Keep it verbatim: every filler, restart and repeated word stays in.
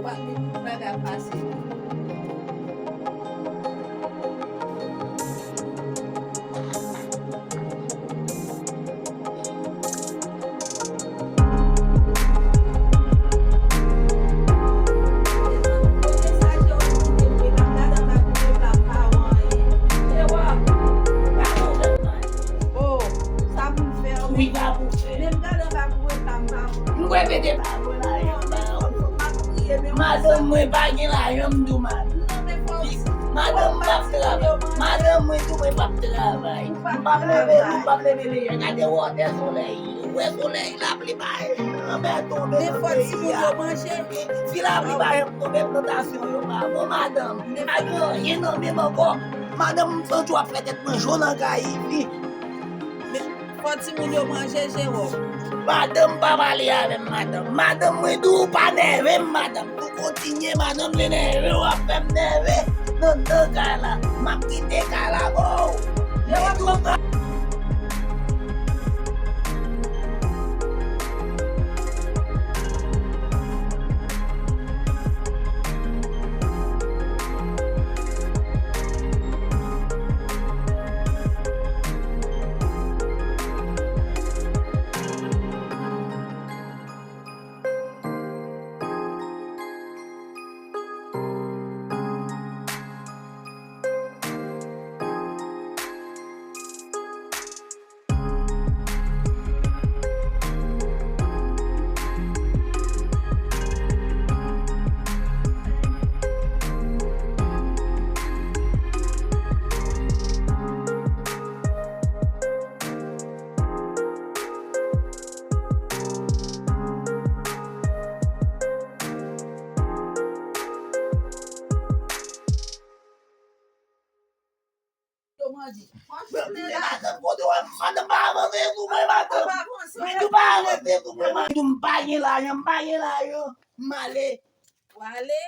Bagay ap pase. Oh, sa pou m fè, wi. Sa pou m fè. Menm gade anba kou reklame pa bon. M kwè pete pa bon la, yo. Madanm mwen pa gen lajan, m di w, madanm. Madanm m p ap travay. Madanm mwen tou mwen p ap travay. M p ap leve, m p ap leve lejè. Gade wòtè solèy. Ou wè solèy, lapli pa janm tonbe nan peyi a. Si lapli pa janm tonbe, plantasyon yo pa bon, madanm. Pa gen anyen nan menm ankò. Madanm, m santi w ap fè tèt mwen jo nan kay isit. Fò timoun yo manje, Jewòm. Madanm pa pale avè m, madanm. Madanm, mwen di w pa nève m, madanm. Si w kontinye, madanm, vle nève, w ap fè m nève. Nan, nan kay la, m ap kite kay la, bro. Jewòm, Yo manje. Madanm, kote w wè madanm pa avanse sou mwen, madanm? Mwen di w pa avanse sou mwen, madanm. M pa gen lajan, m pa gen lajan. M ale. W ale?